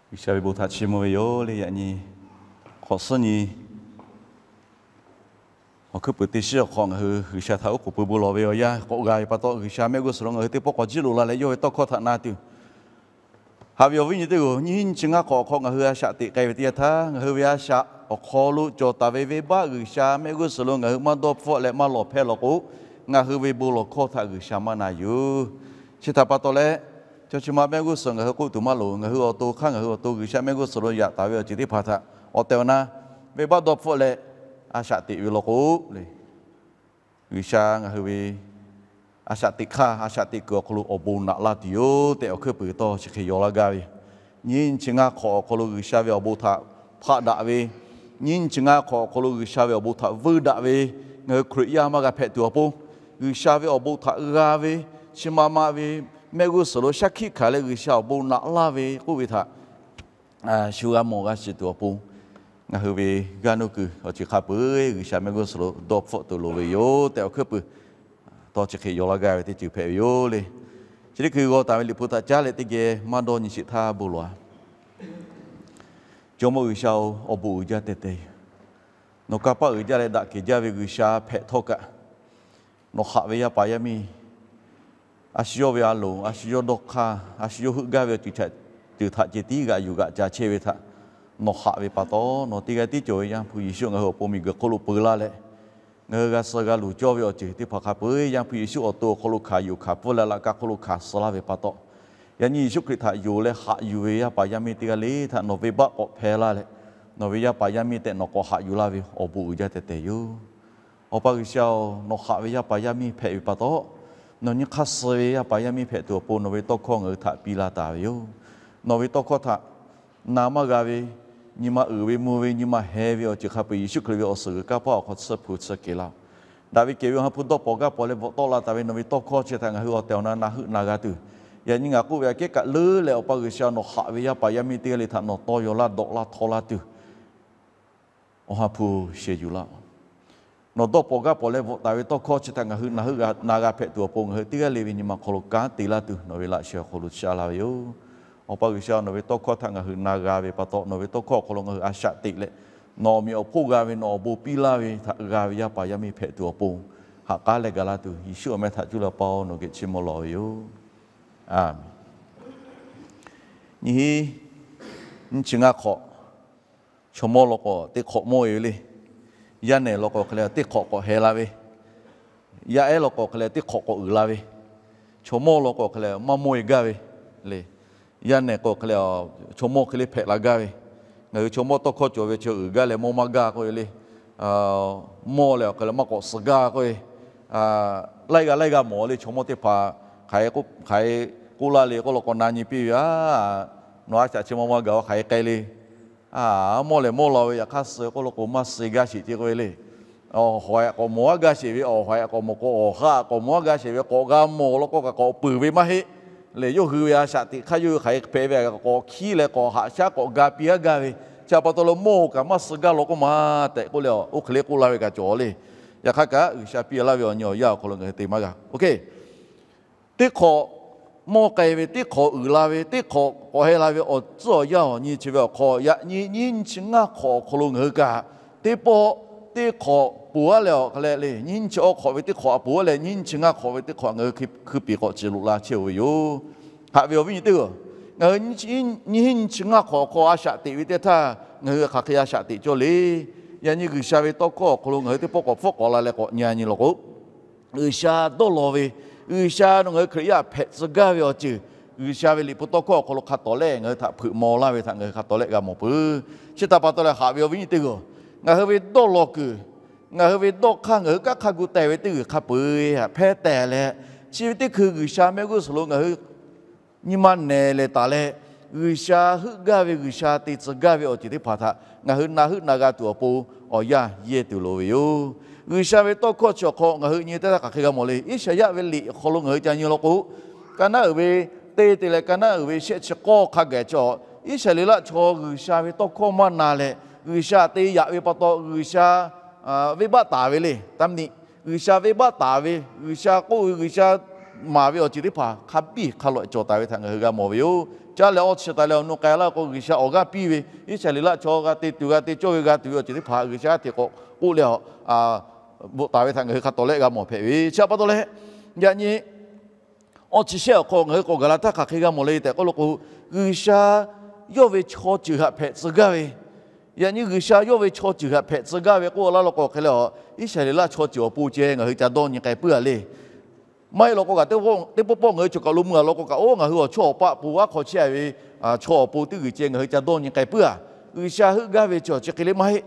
G'uiˬsha ve bon htaꞈ chiˇ mvuh ve yoˬ le. Yaꞈ nyi hk'awꞈ suhˉ nyi awˬ hkuiˉ puiˍ teˇ shiˉ awˬ hk'aw ngaˬ hui G'uiˬsha htaꞈ oˉ k'oˍ pui bon lawˬ ve awˬ yanˇ k'awꞈ g'a ve pa taw, G'uiˬsha mehˆ g'uˇ suhˍ lo ngaˬ hui teˇ pawˆ k'awꞈ jiˇ loꞈ la leh yawˇ ve tawˇ hkawˇ htaꞈ na tuˬ, haꞈ ve awˬ viˉ nyi teˇ g'aˇ, nyiˇ hinˉ nyiˇ chi ngaˇ hk'awꞈ awˬ hk'aw ngaˬ hui a shaꞈ teꞈ k'ai ve teˇ yanˇ htaˇ, ngaˬ hui ve a shaꞈ awˬ hk'aw lo cawˬ taˍ ve venˇbaˆ G'uiˬsha mehˆ g'uˇ suhˍ lo ngaˬ hui maˇ dawˇ hpfuhˆ leh maˇ lawˬ hpehˇ law k'o, ngaˬ hui ve bon lawˬ hkawˇ htaꞈ G'uiˬsha maˇ na yuˬ. Chi htaꞈ pa taw leh, chaw chi ma mehˆ g'uˇ suhˍ ngaˬ hui k'oˆ tuˬ maˇ loˍ. Ngaˬ hui awˬ to hk'aˇ ngaˬ hui awˬ to G'uiˬsha mehˆ g'uˇ suhˍ lo yaꞈ taˍ ve awˬ ceuˬ teˇ hpaˍ htaꞈ awˬ tehˬ awˬ na venˇbaˆ dawˇ hpfuhˆ leh a shaꞈ teꞈ ve law k'o le, G'uiˬsha ngaˬ hui ve a shaꞈ teꞈ hk'aˇ, a shaꞈ teꞈ kuiˬ awˬ hk'aw lo awˬ bon naꞈ laˇ tuˬ yoˬ tehꞈ awˬ hkuiˉ puiˍ tawˇ chi hk'e yaw laˇ gaˇ ve. Nyiˇ hinˉ nyiˇ chi ngaˇ hk'awꞈ awˬ hk'aw lo G'uiˬsha ve awˬ bon htaꞈ hpaˆ daꞈ ve, nyiˇ hinˉ nyiˇ chi ngaˇ hk'awꞈ awˬ hk'aw lo G'uiˬsha ve awˬ bon htaꞈ vuiˇ daꞈ ve, ngaˬ hui Hkriꞈ yaˇ maˇ g'a hpehꞈ tuˬ awˬ pon, G'uiˬsha ve awˬ bon htaꞈ g'a ve, chi ma ma ve mehˆ g'uˇ suhˍ lo shaˉ hkiˆ hkanˍ leh G'uiˬsha awˬ bon naꞈ laˇ ve k'oˆ ve htaꞈ shu g'a mawˬ g'a shiˍ tuˬ awˬ pon, ngaˬ hui ve g'aˇ nuˇ kuiˬ awˬ ceuˬ hk'a peu-eˬ G'uiˬsha mehˆ g'uˇ suhˍ lo dawˇ hpfuhˆ tuˬ loˍ ve yoˬ tehꞈ awˬ hkuiˉ puiˍ tawˇ chi hk'e yaw laˇ gaˇ ve teˇ ceuˬ hpehꞈ ve yoˬ le. Chi teˇ hkui g'aw taˍ ve Liꞈ hpu htaꞈ caˉ leh teˇ geh maˇ dawˇ nyi sheˍ htaˇ bon lawˬ-a. Jawˇmawˇ G'uiˬsha-oˬ, awˬ bon uiˍ jaˇ teh teh yoˬ. Nawˬ kanˇ paˆ uiˍ jaˇ leh daꞈ kehˬ jaˇ ve G'uiˬsha hpehꞈ htawˇ kaꞈ, nawˬ haꞈ ve yaˇ paˍ yaˇ miˇ, a shu yawˇ ve a loˍ, a shu yawˇ dawˇ hk'aˇ, a shu yawˇ heuˆ gaˇ ve awˬ ceuˬ htaꞈ ceh tiˉ g'aꞈ yuˬ g'aꞈ ca chehˇ ve htaꞈ nawˬ haꞈ ve pa taw, nawˬ teˇ g'aˇ tiˉ cawˬ ve Yaˇ hpu Yeˍsuˆ ngaˬ hui awˬ pon miˬguiˬ hk'oˆ lo peu laˇ leh, ngaˬ hui g'a suh g'a luˬ cawˇ ve awˬ ceuˬ teˇ hpaˍ hk'a peu-eˬ Yaˇ hpu Yeˍsuˆ awˬ to awˬ hk'aw lo hkanˍ yuˬ hkanˍ pfuhˇ leh laꞈ ka hk'oˆ lo hkanˍ suh laˇ ve pa taw, yaꞈ nyi Yeˍsuˆ Hkriꞈ htaꞈ yonˍ leh haꞈ yuˬ ve yaˇ paˍ yaˇ miˇ teˇ g'aˇ le htaꞈ nawˬ venˇbaˆ k'awꞈ hpehˇ laˇ leh, nawˬ ve yaˇ paˍ yaˇ miˇ tehꞈ nawˬ k'awꞈ haꞈ yuˬ laˇ ve awˬ bon uiˍ jaˇ teh teh yoˬ. Awˬ pa G'uiˬsha-oˬ, nawˬ haꞈ ve yaˇ paˍ yaˇ miˇ hpehꞈ ve pa taw, nawˬ nyi hk'aˇ suh ve yaˇ paˍ yaˇ miˇ hpehꞈ tuˬ awˬ pon nawˬ ve tawˇ hkawˇ ngaˬ hui htaꞈ piˇ laˇ taˍ ve yoˬ. Nawˬ ve tawˇ hkawˇ htaꞈ na maˇ g'a ve, nyi ma uiˍ ve mvuh ve, nyi ma heh ve awˬ ceuˬ hk'a peu-eˬ Yeˍsuˆ Hkriꞈ ve awˬ suhˍ g'uiˬ kanˇ paˆ awˬ hk'aw tsuhˇ hpu tsuhˇ kehˬ laˇ-oˬ. Daꞈ ve kehˬ ve awˬ ha hpu dawˇ pawnˍ gaˇ pawnˍ leh bvuhꞈ tawˆ la taˍ ve nawˬ ve tawˇ hkawˇ chi htaꞈ ngaˬ hui awˬ tehˬ awˬ na na heuˆ na g'a tuˬ, yaꞈ nyi ngaˬ k'oˆ ve aꞈ kehˉ kaꞈ leuˉ leh Awˬ pa G'uiˬsha nawˬ haꞈ ve yaˇ paˍ yaˇ miˇ teˇ g'aˇ le htaꞈ nawˬ tawˇ yaw laˇ dawꞈ laˇ htawˇ laˇ tuˬ, Awˬ ha hpu sheh yuˬ laˇ-oˬ. Nawˬ dawˇ pawnˍ gaˇ pawnˍ leh bvuhꞈ taˍ ve tawˇ hkawˇ chi htaꞈ ngaˬ hui na heuˆ na g'a hpehꞈ tuˬ awˬ pon ngaˬ hui teˇ g'aˇ le ve nyi ma hk'aw lo kanˉ te laˇ tuˬ nawˬ ve laꞈ sheh awˬ hk'aw lo shaˉ laˇ ve yoˬ. Awˬ pa G'uiˬsha, nawˬ ve tawˇ hkawˇ htaꞈ ngaˬ hui na g'a ve pa taw, nawˬ ve tawˇ hkawˇ awˬ hk'aw lo ngaˬ hui a shaꞈ teꞈ leh, nawˬ awˬ meꞈ awˬ hponˇ g'a ve nawˬ awˬ bon piˇ laˇ ve htaꞈ g'a ve yaˇ paˍ yaˇ miˇ hpehꞈ tuˬ awˬ pon, ha k'aˉ leh ga laˇ tuˬ Yeˍsuˆ awˬ meh htaꞈ cuˇ leh Awˬ pa-oˬ, nawˬ geh chiˇ mvuh lawˬ ve yoˬ. Aˬ, nyiˇ hinˉ nyiˇ chi ngaˇ hk'awꞈ, chaw mawˇ law k'o teˇ hk'awꞈ mawˇ ve le. Yaˇ nehˬ law k'o hk'e leh teˇ hk'awꞈ k'awꞈ heh la ve. Yaˇ ehˉ law k'o hk'e leh teˇ hk'awꞈ k'awꞈ uiˍ la ve. Chaw mawˇ law k'o hk'e leh maˇ mawˇ e gaˇ ve le. Yaˇ nehˬ k'o hk'e leh chaw mawˇ hk'e le hpehꞈ la gaˇ ve. Ngaˬ hui chaw mawˇ tawˇ hkawˇ cawˬ ve chi uiˍ gaˇ leh mawˇ maˇ gaˇ k'oˆ ve le. Mawˇ leh awˬ hk'e leh maˇ k'awꞈ suh gaˇ k'oˆ ve. Laiˉ g'aˇ laiˉ g'aˇ mawˬ le, chaw mawˇ teˇ hpaˍ hk'aˬ hk'e k'oˆ laˇ le k'oˆ law k'o na nyi piˇ ve a. Nawˬ a shaꞈ chi mawˇ maˇ gaˬ-o hk'aˬ hk'e k'ai le. Mawˇ lehˬ mawˇ law ve yaꞈ hk'aˇ suh k'oˆ law k'o maˇ suh gaˇ sheˍ ce k'oˆ ve le. Awˬ hawˍ aꞈ k'awꞈ mawˬ aˉ gaˇ sheˍ ve, awˬ hawˍ aꞈ k'awꞈ mawˬ k'o awˬ ha aꞈ k'awꞈ mawˬ aˉ gaˇ sheˍ ve, k'awꞈ g'a mawˬ law k'o kaꞈ k'awꞈ peuˬ ve maˇ heˆ. Lehˬ yawˇ hui ve a shaꞈ teꞈ hk'aˇ yawˇ hui hk'aˬ hk'e hpehꞈ ve k'awꞈ hkiˉ leh k'awꞈ haꞈ shaˉ k'awꞈ ga piˇ aˉ gaˇ ve, chi pa taw lo mawˇ kaꞈ maˇ suh gaˇ law k'oˆ ma tehꞈ k'oˆ leh oˇ hk'e le k'oˆ laˇ ve kaꞈ cawˬ le. Yaꞈ hk'aˇ kaꞈ G'uiˬsha piˇ laˇ ve awˬ nyi awˬ yanˇ awˬ hk'aw lo ngaˬ hui te maˇ g'a. Teˇ hk'awꞈ mawˇ k'ai ve, teˇ hk'awꞈ uiˍ la ve, teˇ hk'awꞈ k'awꞈ heh la ve awˬ tcuhˉ awˬ yanˇ awˬ nyi chi ve awˬ hk'aw, yaꞈ nyi nyiˇ nyiˇ chi ngaˇ hk'awꞈ awˬ hk'aw lo ngaˬ hui kaꞈ teˇ pawˆ teˇ hk'awꞈ ponˬ aˉ leh awˬ hk'e leh le, nyiˇ nyiˇ chi awˇ hk'awꞈ ve teˇ hk'awꞈ a ponˬ aˉ leh nyiˇ nyiˇ chi ngaˇ hk'awꞈ ve teˇ hk'awꞈ ngaˬ hui hkui piˍ k'awꞈ ciˬ loꞈ la chehˇ-oˬ ve yoˬ. Haꞈ ve awˬ viˉ nyi teˇ g'aˇ, ngaˬ hui nyiˇ nyiˇ chi ngaˇ hk'awꞈ awˬ hk'aw a shaꞈ teꞈ ve teˇ htaˇ ngaˬ hui hk'aˬ hk'e a shaꞈ teꞈ cawˇ le. Yaꞈ nyi G'uiˬsha ve tawˇ hkawˇ awˬ hk'aw lo ngaˬ hui teˇ pawˆ k'awꞈ hpfuhˆ k'awꞈ la leh k'awꞈ nyi nyi law k'o, G'uiˬsha dawˇ law ve, G'uiˬsha nawˬ ngaˬ hui Hkriꞈ yaˇ hpehꞈ tcuh gaˇ ve awˬ ceuˬ, G'uiˬsha ve Liꞈ hpu tawˇ hkawˇ awˬ hk'aw lo hk'a tawˍ leh ngaˬ hui htaꞈ hpeuꞈ maw laˇ ve htaꞈ ngaˬ hui hk'a tawˍ leh g'a mawˬ peuˬ. Chi htaꞈ pa taw leh haꞈ ve awˬ viˉ nyi teˇ g'aˇ, ngaˬ hui ve dawˇ law kuiˬ, ngaˬ hui ve dawˇ hk'aˇ, ngaˬ hui kanˉ hk'aˇ gu teh ve teˇ g'uiˬ hk'a peu-eˬ hpehˇ tehˬ leh, chi ve teˇ hkui G'uiˬsha mehˆ g'uˇ suhˍ lo ngaˬ hui nyi ma nehˬ leh taˍ leh, G'uiˬsha heuˆ gaˇ ve, G'uiˬsha te tcuh gaˇ ve awˬ ceuˬ teˇ hpaˍ htaꞈ ngaˬ hui na heuˆ na g'a tuˬ awˬ pon awˬ yanˇ yehˇ tuˬ loˍ ve yoˬ. G'uiˬsha ve tawˇ hkawˇ chi awˬ hk'aw ngaˬ hui nyi teˇ htaˇ hk'aˬ hk'e g'a mawˬ le. Iˉsaˍyaˆ ve liꞈ awˬ hk'aw lo ngaˬ hui ca nyi law k'o, ka naˉ uiˍ ve teˇ te leh ka naˉ uiˍ ve shehˆ chi k'awˇ hk'a gaˬ cawˬ. Iˉsaˍreˍlaˆ chaw G'uiˬsha ve tawˇ hkawˇ maˇ na leh, G'uiˬsha te yaꞈ ve pa taw G'uiˬsha venˇbaˆ taˍ ve le. Taˇ miˇ G'uiˬsha venˇbaˆ taˍ ve, G'uiˬsha k'oˆ ve, G'uiˬsha maˍ ve awˬ ceuˬ teˇ hpaˍ hk'a biˇ hk'a lawꞈ cawˬ taˍ ve htaꞈ ngaˬ hui g'a mawˬ ve yoˬ. Caˇ leh awˇ chi taˍ leh awˬ nu k'ai laˇ k'o, G'uiˬsha awˬ g'aˇ piˇ ve Iˉsaˍreˍlaˆ chaw g'a te tuˬ g'a te cawˇ ve g'a tuˬ ve awˬ ceuˬ teˇ hpaˍ G'uiˬsha htaꞈ k'awꞈ k'oˆ leh a, bvuhꞈ taˍ ve htaꞈ ngaˬ hui hk'a tawˍ lehˆ g'a mawˬ hpehꞈ ve. Chi htaꞈ pa taw leh, yaꞈ nyi awˇ chi shehˆ awˬ hk'aw ngaˬ hui k'awꞈ gaˬ la htaˇ hk'aˬ hk'e g'a mawˬ le tehꞈ k'oˆ lo k'o, G'uiˬsha yawˇ ve chaw ceuˬ htaꞈ hpehꞈ tcuh gaˇ ve, yaꞈ nyi G'uiˬsha yawˇ ve chaw ceuˬ htaꞈ hpehꞈ tcuh gaˇ ve k'oˆ laˇ law k'o hk'e leh a, Iˉsaˍreˍlaˆ chaw ceuˬ awˬ pon ceh ngaˬ hui ca dawˇ nyi k'ai puiˉ a le. Maˇ heˆ law k'o kaꞈ, teˇ pawˆ pawˆ ngaˬ hui chaw kaꞈ lo mui a law k'o kaꞈ, oˇ ngaˬ hui awˬ chawˇ awˬ paˆ pon aˉ hk'aw chehˇ a ve chaw awˬ pon teˇ g'uiˬ ceh ngaˬ hui ca dawˇ nyi k'ai puiˉ a. G'uiˬsha heuˆ gaˇ ve chi awˬ chi hk'e le maˇ heˆ.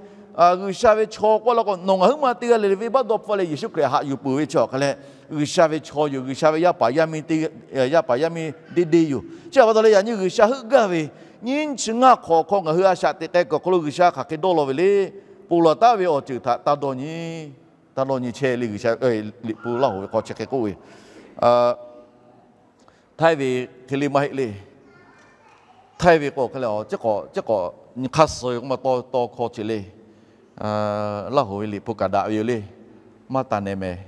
G'uiˬsha ve chaw k'oˆ laˇ k'o, nawˬ ngaˬ hui maˇ teˇ g'aˇ le le venˇbaˆ dawˇ hpfuhˆ leh Yeˍsuˆ Hkriꞈ haꞈ yuˬ peuˬ ve chi awˬ hk'e leh, G'uiˬsha ve chaw yoˬ. G'uiˬsha ve yaˇ paˍ yaˇ miˇ teˇ, yaˇ paˍ yaˇ miˇ deˇ deˇ yoˬ. Chi htaꞈ pa taw leh yaꞈ nyi G'uiˬsha heuˆ gaˇ ve, nyiˇ chi ngaˇ hk'awꞈ hk'aw ngaˬ hui a shaꞈ teꞈ k'ai kuiˬ awˬ hk'aw lo G'uiˬsha hk'aˬ hk'e dawˇ law ve le. Ponˬ laˬ taˉ ve awˬ ceuˬ htaꞈ taˇ dawˇ nyi, taˇ dawˇ nyi chehˇ le. G'uiˬsha Liꞈ hpu Laˇ hoꞈ ve hk'aw chi hk'e k'oˆ ve, htaiˇ ve hk'e le maˇ heˆ le. Htaiˇ ve k'o hk'e le, chi k'awꞈ nyi hk'aˇ suh ve k'oˆ ma taw hkawˇ chi le. Laˇ hoꞈ ve Liꞈ hpu kaꞈ daꞈ ve yoˬ le. Maˇ taˍ nehˬ mehˍ.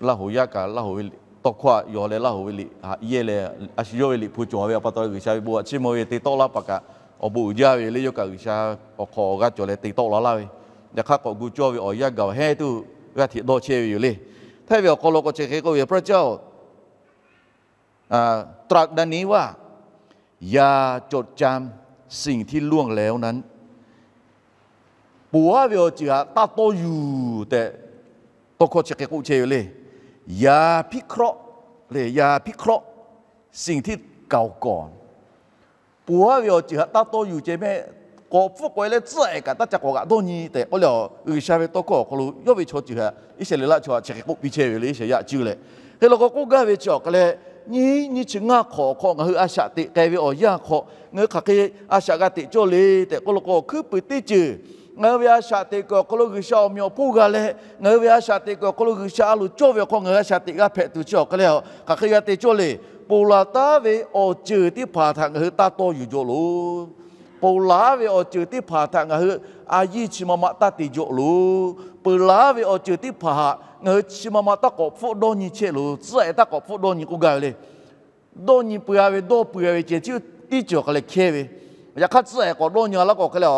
Laˇ hoꞈ yaˇ kaꞈ Laˇ hoꞈ ve tawˇ hkawˇ htaꞈ yaw leh Laˇ hoꞈ ve Liꞈ haꞈ yehˇ leh, a shu yawˇ ve Liꞈ hpu cawˬ ve awˬ pa taw G'uiˬsha ve bon htaꞈ chiˇ mvuh ve te tawˆ laˇ paˍ kaꞈ awˬ bon uiˍ jaˇ ve yoˬ le. Yawˇ kaꞈ G'uiˬsha awˬ hk'aw awˬ g'aˇ cawˬ leh te tawˆ la laˇ ve, yaꞈ hk'aˇ k'awꞈ gu cawˇ ve awˬ yanˇ gaˬ awˬ hehnˇ tuˬ g'aˇ hteꞈ dawˇ chehˇ ve yoˬ le. Htaiˇ ve awˬ hk'aw lo k'o chi hk'e k'oˆ ve, พระเจ้า ตรัสดังนี้ว่า อย่าจดจำสิ่งที่ล่วงแล้วนั้น Ponˬ aˉ ve awˬ ceuˬ htaꞈ taˇ tawˇ yuˬ tehꞈ tawˇ hkawˇ chi hk'e k'oˆ chehˇ ve le. อย่าพิเคราะห์ le, อย่าพิเคราะห์ สิ่งที่เก่าก่อน Ponˬ aˉ ve awˬ ceuˬ htaꞈ taˇ tawˇ yuˬ ceh mehˆ, k'awꞈ hpfuhˆ k'awꞈ e leh tcuhˉ ehˍ kaꞈ taˇ ca k'awꞈ g'aꞈ dawˇ nyi tehꞈ k'oˆ leh, G'uiˬsha ve tawˇ hkawˇ awˬ hk'aw lo yawˇ ve chaw ceuˬ htaꞈ Iˉsaˍreˍlaˆ chaw htaꞈ chi hk'e k'oˆ piˇ chehˇ ve le. Iˉsaˍyaˆ cuˇ leh hk'e law k'o k'oˆ gaˇ ve chi awˬ hk'e leh, nyiˇ nyiˇ chi ngaˇ hk'awꞈ hk'aw ngaˬ hui a shaꞈ teꞈ k'ai ve awˬ yanˇ hk'aw ngaˬ hui hk'aˬ hk'e a shaꞈ g'a teꞈ cawˇ le tehꞈ k'oˆ law k'o, hkuiˉ puiˍ teˇ ceuˬ ngaˬ hui ve a shaꞈ teꞈ kuiˬ awˬ hk'aw lo G'uiˬsha awˬ meꞈ awˬ hponˇ g'a leh, ngaˬ hui ve a shaꞈ teꞈ kuiˬ awˬ hk'aw lo G'uiˬsha a loˍ cawˇ ve awˬ hk'aw ngaˬ hui a shaꞈ teꞈ g'a hpehꞈ tuˬ chi awˬ hk'e leh, hk'aˬ hk'e g'a te cawˇ le. Ponˬ laˬ taˉ ve awˬ ceuˬ teˇ hpaˍ htaꞈ ngaˬ hui taˇ tawˇ yuˬ jaw loˬ. Ponˬ laˬ ve awˬ ceuˬ teˇ hpaˍ htaꞈ ngaˬ hui a yiˇ chi ma ma taˇ te jaw loˬ. Ponˬ laˬ ve awˬ ceuˬ teˇ hpaˍ htaꞈ ngaˬ hui chi ma ma taˇ k'awꞈ hpfuhˆ dawˇ nyi chehˇ loˬ. Tcuhˉ ehˍ taˇ k'awꞈ hpfuhˆ dawˇ nyi k'oˆ gaˇ ve le. Dawˇ nyi peuˬ a ve, dawˇ peuˬ a ve ceh tiˉ cawˬ hk'e leh hkehˇ ve. Yaꞈ hk'aˇ tcuhˉ ehˍ k'awꞈ dawˇ nyi laˇ k'o hk'e leh,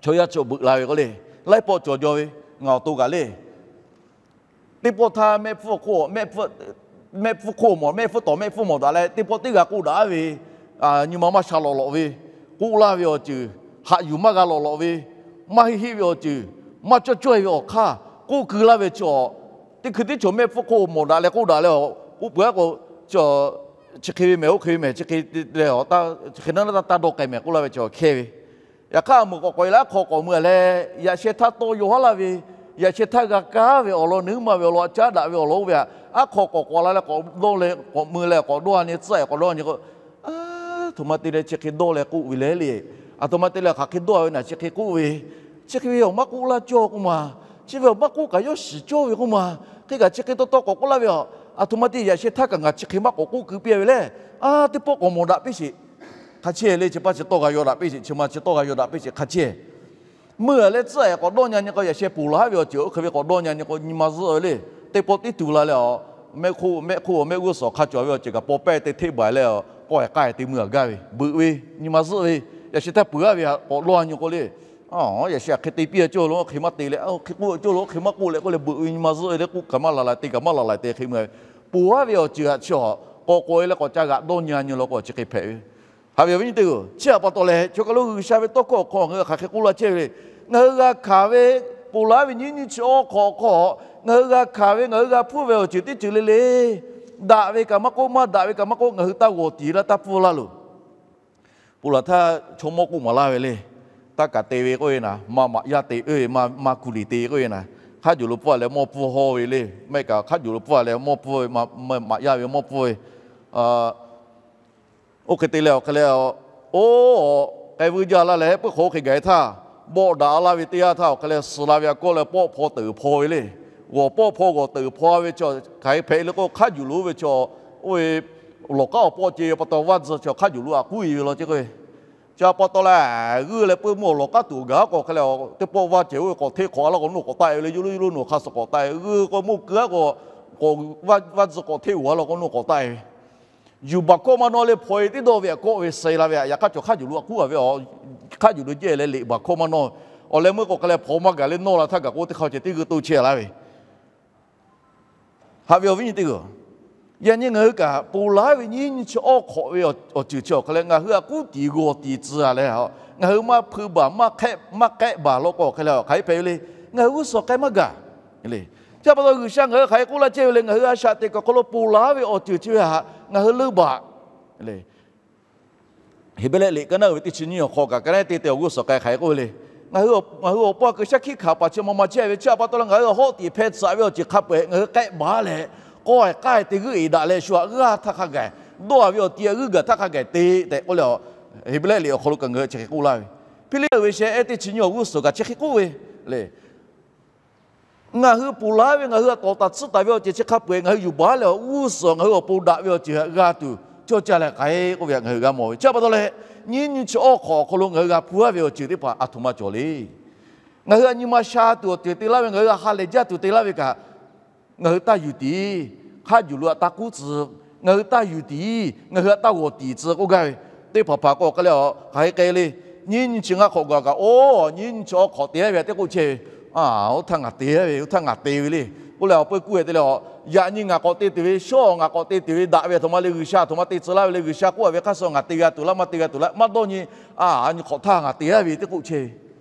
chaw yaˇ chaw beuꞈ la ve k'o le, laiˉ pawˆ cawˬ jaw ve, ngaˬ awˬ to kaꞈ le. Teˇ pawˆ htaˇ mehˆ hpfuhˇ hk'oˆ mawˬ, mehˆ hpfuhˇ tawˍ mehˆ hpfuhˇ mawˬ daꞈ leh teˇ pawˆ teˇ g'a k'oˆ daꞈ ve, nyi ma maˇ sha lawꞈ lawꞈ ve, k'oˆ laˇ ve awˬ ceuˬ haꞈ yuˬ maˇ g'a lawꞈ lawꞈ ve, maˇ heˆ heˆ ve awˬ ceuˬ, maˇ cawˇ cawˇ ve awˬ hk'aˇ k'oˆ keu laˇ ve chaw, teˇ hkui teˇ chaw mehˆ hpfuhˇ hk'oˆ mawˬ daꞈ leh k'oˆ daꞈ leh, k'oˆ peuˬ aˉ k'o, chi hk'e ve mehˬ, oˇ hk'e ve mehˬ, chi hk'e leh, chi hk'e na taˇ dawˇ k'ai mehˬ k'oˆ laˇ ve chaw hkehˇ ve. Yaꞈ hk'aˇ meuꞈ k'awꞈ k'awꞈ e laˇ hk'aw k'awꞈ mui a leh, yaꞈ sheh htaˇ tawˇ yaw haˉ laˇ ve, yaꞈ sheh htaˇ g'a kaˉ ve awˬ lawn, nuˉ ma ve awˬ lawn, caˉ daꞈ ve awˬ lawn oˇ ve, aˉ hk'aw k'awꞈ k'awꞈ la leh k'awꞈ dawˇ leh k'awꞈ mui leh k'awꞈ dawˇ a nyi, tcuhˉ ehˍ k'awꞈ dawˇ a nyi k'o, a htoꞈ ma te leh chi hk'e dawˇ leh k'oˆ ve le le. A htoꞈ ma te leh hk'aˬ hk'e dawˇ ve naˬ chi hk'e k'oˆ ve, chi hk'e ve awˬ maˇ k'oˆ laˇ cawˇ k'oˆ ma, chi ve awˬ maˇ k'oˆ kaꞈ yawˇ shiˍ cawˇ ve k'oˆ ma, hk'e kaꞈ chi hk'e taw taw k'awꞈ k'oˆ laˇ ve a. A htoꞈ ma te yaꞈ sheh htaˇ kaꞈ ngaˬ chi hk'e maˇ k'awꞈ k'oˆ keu piˇ a ve le. A teˇ pawˆ k'awꞈ mawˬ daꞈ piˇ sheˍ, hk'a chehˇ le, chi pa chi tawˇ g'a yaw daꞈ piˇ sheˍ, chi ma chi tawˇ g'a yaw daꞈ piˇ sheˍ, hk'a chehˇ. Meuˇ a leh tcuhˉ ehˍ k'awꞈ dawˇ nyi a nyi k'o, yaꞈ sheh ponˬ laˬ ve awˬ ceuˬ oˇ hk'e ve k'awꞈ dawˇ nyi a nyi k'o, nyi ma zuhˆ ve le. Teˇ pawˆ tiˉ tuˬ la leh a, mehˆ hk'oˆ mehˆ hk'oˆ mehˆ g'uˇ suhˍ hk'a cawˬ ve awˬ ceuˬ kaꞈ paw pehˇ te hteˆ baˬ leh a, k'awˇ ehˍ k'ai te mui a gaˇ ve, beuꞈ ve, nyi ma zuhˆ ve. Yaꞈ sheh htaˇ peuˬ aˉ ve k'awꞈ dawˇ a nyi k'o le, yaꞈ sheh hk'e te piˇ a cawˇ lo, hk'e maˇ te leh, hk'e k'oˆ a cawˇ lo, hk'e maˇ k'oˆ leh k'oˆ leh beuꞈ ve, nyi ma zuhˆ ve le, k'oˆ kaꞈ maˇ laˬ laˬ te kaꞈ maˇ laˬ laˬ te hk'e mui a ve, ponˬ aˉ ve awˬ ceuˬ htaꞈ chi a k'awꞈ k'awꞈ e leh k'awꞈ ca g'aꞈ dawˇ nyi a nyi law k'o chi hk'e hpehꞈ ve. Haꞈ ve awˬ viˉ nyi teˇ-oˬ, chi htaꞈ pa taw leh chaw kaˬ lo G'uiˬsha ve tawˇ hkawˇ awˬ hk'aw ngaˬ hui hk'aˬ hk'e k'oˆ laˇ chehˇ ve le. Ngaˬ hui g'a hkanˍ ve, ponˬ laˬ ve nyiˇ nyiˇ chi awˇ hk'awꞈ hk'aw, ngaˬ hui g'a hkanˍ ve, ngaˬ hui g'a hpfuhˇ ve awˬ ceuˬ teˇ ceuˬ le le, daꞈ ve kaꞈ maˇ k'oˆ, maˇ daꞈ ve kaꞈ maˇ k'oˆ, ngaˬ hui taˇ g'awˬ tiˍ laˇ taˇ hpfuhˇ laˇ loˬ. Ponˬ laˬ htaˇ chaw mawˇ k'oˆ maˍ laˇ ve le. Taˇ kaꞈ te ve k'oˆ ve naˍ, maˇ maꞈ yaˇ te k'oˆ ve, maˇ kuˬ liꞈ te k'oˆ ve naˍ, hk'a juˬ lo pfuhˇ a leh mawˇ pfuhˇ haw ve le. Mehˆ kaꞈ hk'a juˬ lo pfuhˇ a leh mawˇ pfuhˇ ve, maꞈ yaˇ ve mawˇ pfuhˇ ve. Oˇ hk'e te leh awˬ hk'e leh, oˇ, k'ai vuiˇ jaˇ laˇ leh puiˉ hk'awꞈ oˇ hk'e gaˬ e htaˇ, bawˆ daꞈ laˇ ve teˇ yanˇ htaˇ awˬ hk'e leh suhˍ la ve a kawˆ leh pawˆ hpaw teuˍ hpaw ve le. G'awˬ pawˆ hpaw g'awˬ teuˍ hpaw ve chaw hk'aˬ hk'e hpehꞈ le k'o, hk'a juˬ lo oˇ ve chaw, oˇ ve lawˬ k'aˉ awˬ pawˆ ce pa taw vaˇ tzuh chaw hk'a juˬ lo a k'uˉ e ve law ce k'o ve. Chi pa taw leh, g'uiˇ leh puiˉ mvuhˇ awˬ lawˬ k'aˉ tuˬ gaˬ k'o hk'e leh, teˇ pawˆ vaˇ cehˬ oˇ ve k'awꞈ hteˆ hk'awꞈ a laˇ k'o, mvuhˇ k'awꞈ taˆ e ve le, yawˇ lo yawˇ lo nawˬ hk'a suhˍ k'awꞈ taˆ e, g'uiˇ k'o mvuhˇ keu a k'o, k'awꞈ, vaˇ tzuh k'awꞈ hteˇ oˬ a law k'o, nawˬ k'awꞈ taˆ e ve. Yuˬ baˬ hkawˇ maˇ nawˇ le, hpaw e teˇ dawˇ ve aꞈ kawˆ ve suh la ve aꞈ, yaꞈ hk'aˇ cawˬ hk'aˇ yuˬ lo a k'uˉ a ve, hk'aˇ yuˬ lo jehˇ leh leꞈ baˬ hkawˇ maˇ nawˇ. Awˬ leh meuˇ k'o hk'a leh hpaw maˇ gaˬ le, nawˇ la htaˇ gaˬ k'o teˇ hk'aˇ ceh teˇ g'uˇ to chehˇ laˇ ve. Haꞈ ve awˬ viˉ nyi teˇ g'aˇ, yaꞈ nyi ngaˬ hui kaꞈ ponˬ laˬ ve nyiˇ nyi chi awˇ hk'awꞈ ve awˬ ceuˬ chi awˬ hk'a leh ngaˬ hui aꞈ k'uˉ tiˍ g'awˬ tiˍ tcuh a leh, ngaˬ hui maˇ hpui baˬ maˇ k'ehˆ baˬ law k'o hk'a leh hk'aˬ hk'e hpehꞈ ve le. Ngaˬ hui g'uˇ suhˍ k'ai maˇ gaˬ le. Chi pa taw G'uiˬsha ngaˬ hui hk'aˬ hk'e k'oˆ laˇ chehˇ ve le, ngaˬ hui a shaꞈ teꞈ kuiˬ awˬ hk'aw lo ponˬ laˬ ve awˬ ceuˬ chi ve htaꞈ ngaˬ hui leunˇ baˬ le. Heˍbrehˇ liꞈ ka naˉ uiˍ ve teˇ chi nyiˇ awˬ hk'aw kaꞈ ka naˉ te te awˬ g'uˇ suhˍ k'ai hk'aˬ hk'e k'oˆ ve le. Ngaˬ hui awˬ pa kuiˬ shaˉ hkiˆ hkanˍ paˍ chi ma ma chehˇ ve chi pa taw leh ngaˬ hui awˬ hawˉ tiꞈ hpeh tcuh ve awˬ ceuˬ hk'a peu-eˬ ngaˬ hui k'ehˆ baˬ leh, k'awˇ k'ai te g'euˆ eˬ daꞈ leh shu aꞈ g'aˇ htaˇ hk'a gaˬ, dawˇ a ve awˬ ti aꞈ g'uiˇ gaˬ htaˇ hk'a gaˬ te tehꞈ k'oˆ leh, Heˍbrehˇ liꞈ awˬ hk'aw lo kaꞈ ngaˬ hui chi hk'e k'oˆ laˇ ve. Hpiˇliˇ uiˍ ve sheh ehˉ teˇ chi nyiˇ awˬ g'uˇ suhˍ kaꞈ chi hk'e k'oˆ ve le. Ngaˬ hui ponˬ laˬ ve ngaˬ hui aꞈ tawˍ taˍ tsuhˇ taˍ ve awˬ ceuˬ chi hk'a peu-eˬ ngaˬ hui yuˬ baˬ leh awˬ g'uˇ suhˍ ngaˬ hui awˬ pon daꞈ ve awˬ ceuˬ htaꞈ g'a tuˬ cawˇ caˇ leh k'ai k'oˆ ve htaꞈ ngaˬ hui g'a mawˬ ve. Chi pa taw leh, nyiˇ nyi chi awˇ hk'awꞈ awˬ hk'aw lo ngaˬ hui g'a hpu aˇ ve awˬ ceuˬ teˇ hpaˍ aˬ htoꞈ ma cawˬ le. Ngaˬ hui aꞈ nyi ma sha tuˬ awˬ ceuˬ te laˇ ve, ngaˬ hui aꞈ ha lehˬ jaˇ tuˬ te laˇ ve kaꞈ, ngaˬ hui taˇ yuˬ tiˍ, hk'a yuˬ lo aꞈ taˇ k'uˉ tcuh, ngaˬ hui taˇ yuˬ tiˍ, ngaˬ hui aꞈ taˇ g'awˬ tiˍ tcuh k'oˆ gaˇ ve. Teˇ hpaˍ hpaˍ k'o hk'a leh a hk'aˬ hk'e k'ai le. Nyiˇ nyi chi ngaˇ hk'awꞈ gaˬ kaꞈ, oˇ nyiˇ nyi chi awˇ hk'awꞈ te aˇ ve a teˇ k'oˆ chehˇ ve, oˇ htaˇ ngaˬ te aˇ ve, oˇ htaˇ ngaˬ te ve le k'oˆ leh awˬ peu k'oˆ ve te leh a, yaꞈ nyi ngaˬ k'awꞈ te tuˬ ve, shawˉ ngaˬ k'awꞈ te tuˬ ve daꞈ ve aˬ htoꞈ ma le, G'uiˬsha aˬ htoꞈ ma te tcuh laˇ ve le, G'uiˬsha k'oˆ a ve hk'aˇ suh ngaˬ te g'a tuˬ laˇ, maˇ te g'a tuˬ laˇ, maˇ dawˇ nyi, a nyi hk'awꞈ htaˇ ngaˬ te aˇ ve teˇ k'oˆ chehˇ